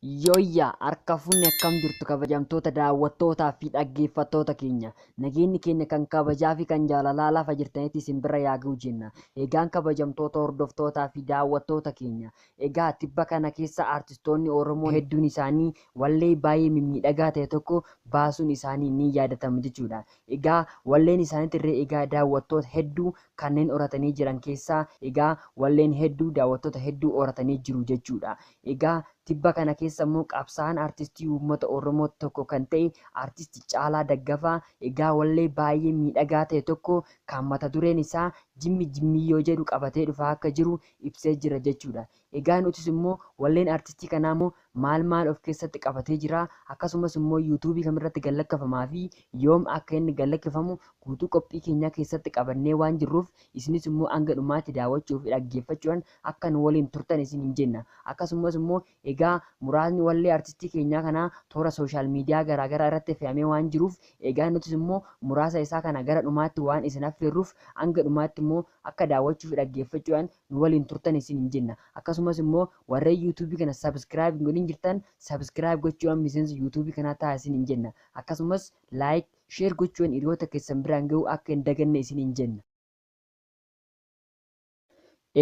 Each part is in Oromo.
Yooyyaa harka fuunni akkam jirtu kabajamtoota daawwattootaa fi dhaggeeffattoota keenya. Nageenyi keenya kan kabajaa fi kan jaalalaa lafa jirtanitti isin bira yaa ga'u jenna. Egaan kabajamtoota hordoftootaa fi daawwattoota keenya. Egaa tibba kana keessa artistoonni Oromoo hedduun isaanii wallee baay'ee mimmiidhagaa ta'e tokko baasuun isaanii ni yaadatama jechuudha. Egaa walleen isaaniitirree egaa daawwattoota hedduu kanneen horatanii jiran keessaa egaa walleen hedduu daawwattoota hedduu horatanii jiru jechuudha. Egaa tibba kana keessa immoo qabsaa'aan artistii uummata Oromoo tokko kan ta'e artisti Caalaa Daggafaa egaa wallee baay'ee miidhagaa ta'e tokko kan mata dureen isaa Jimmi Jimmiyyoo jedhu qabatee dhufaa akka jiru ibsee jira jechuudha. Egaa nutis immoo walleen artistii kanaa immoo maal maal of keessatti qabatee jira, akkasumas immoo yuutuubii kamirratti gallakkafamaa fi yoom akka inni gallakkifamu guutuu qophii keenyaa keessatti qabannee waan jirruuf isinis immoo hanga dhumaatti daawwachuu fi dhaggeeffachuudhaan akka nu waliin turtan isin hin jenna. Akkasumas immoo egaa muraasni wallee artistii keenyaa kanaa toora sooshaal miidiyaa garaagaraa irratti fe'amee waan jiruuf egaa nutis immoo muraasa isaa kana gara dhumaatti waan isin affeerruuf hanga dhumaatti immoo akka daawwachuu fi dhaggeeffachuudhaan nu waliin turtan isin hin jenna. Akkasumas immoo warreen yuutuubii kana sabiskiraayib hin godhin jirtan sabiskiraayib gochuudhaan miseensa yuutuubii kanaa ta'aa isin hin jenna. Akkasumas laayik, sheer gochuudhaan hiriyoota keessan biraan ga'uu akka hin daganne isin hin jenna.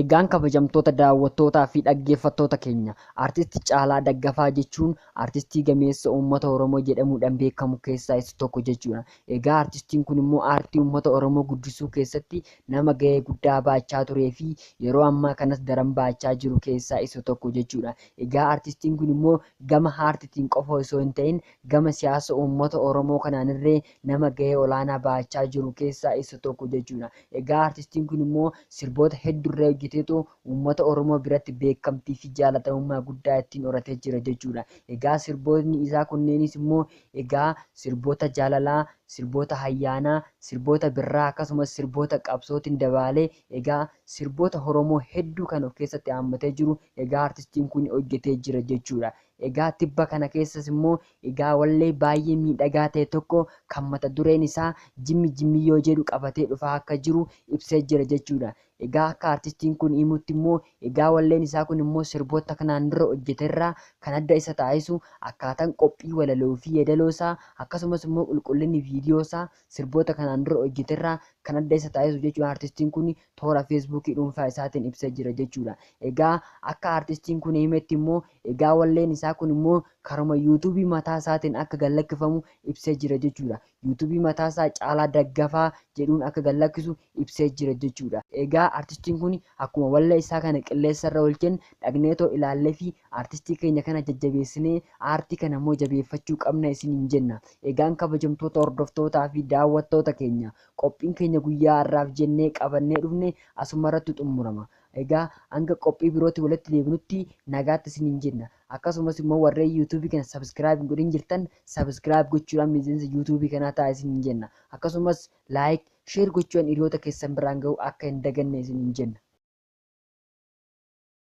Egaan kabajamtoota daawwattootaa fi dhaggeeffattoota keenya, artisti Caalaa Daggafaa jechuun artistii gameessa uummata Oromoo jedhamuudhaan beekamu keessaa isa tokko jechuudha. Egaa artistiin kun immoo aartii uummata Oromoo guddisuu keessatti nama gahee guddaa baachaa turee fi yeroo ammaa kanas daran baachaa jiru keessaa isa tokko jechuudha. Egaa artistiin kun immoo gama aartiitiin qofa osoo hin ta'in gama siyaasa uummata Oromoo kanaanillee nama gahee olaanaa baachaa jiru keessaa isa tokko jechuudha. Egaa artistiin kun immoo sirboota hedduurra hojjeteetu uummata Oromoo biratti beekamtii fi jaalatamummaa guddaa ittiin horatee jira jechuudha. Egaa sirbootni isaa kunneenis immoo egaa sirboota jaalalaa, sirboota ayyaanaa, sirboota birraa akkasumas sirboota qabsootiin dabaalee egaa sirboota Oromoo hedduu kan of keessatti haammatee jiru egaa artistiin kun hojjetee jira jechuudha. Egaa tibba kana keessas immoo egaa wallee baay'ee miidhagaa ta'e tokko kan mata dureen isaa Jimmi Jimmiyyoo jedhu qabatee dhufaa akka jiru ibsee jira jechuudha. Egaa akka artistiin kun himutti immoo egaa walleen isaa kun immoo sirboota kanaan dura hojjeterraa kan adda isa taasisu akkaataan qophii walaloo fi yeedaloo isaa akkasumas immoo qulqullinni viidiyoo isaa sirboota kanaan dura hojjeterraa kan adda isa taasisu jechuudha. Artistiin kun toora feesbuukii dhuunfaa isaatiin ibsee jira jechuudha. Egaa akka artistiin kun himetti immoo egaa walleen isaa kun immoo karuma yuutuubii mataa isaatiin akka gallakkifamu ibsee jira jechuudha. Yuutuubii mataa isaa Caalaa Daggafaa jedhuun akka gallakkisu ibsee jira jechuudha. Egaa artistiin kun akkuma wallee isaa kana qilleensarra oolcheen dhaqneetoo ilaallee fi artistii keenya kana jajjabeessinee aartii kana immoo jabeeffachuu qabna isin hin jenna. Egaan kabajamtoota hordoftootaa fi daawwattoota keenya qophiin keenya guyyaa har'aaf jennee qabannee dhufne asumarratti xumurama. Egaa hanga qophii birootti walitti deebinutti nagaatti isin hin jenna. Akkasumas immoo warreen yuutuubii kana sabiskiraayib hin godhin jirtan sabiskiraayib gochuudhaan miseensa yuutuubii kanaa ta'aa isin hin jenna. Akkasumas laayik, sheer gochuudhaan hiriyoota keessan biraan ga'uu akka hin daganne isin hin jenna.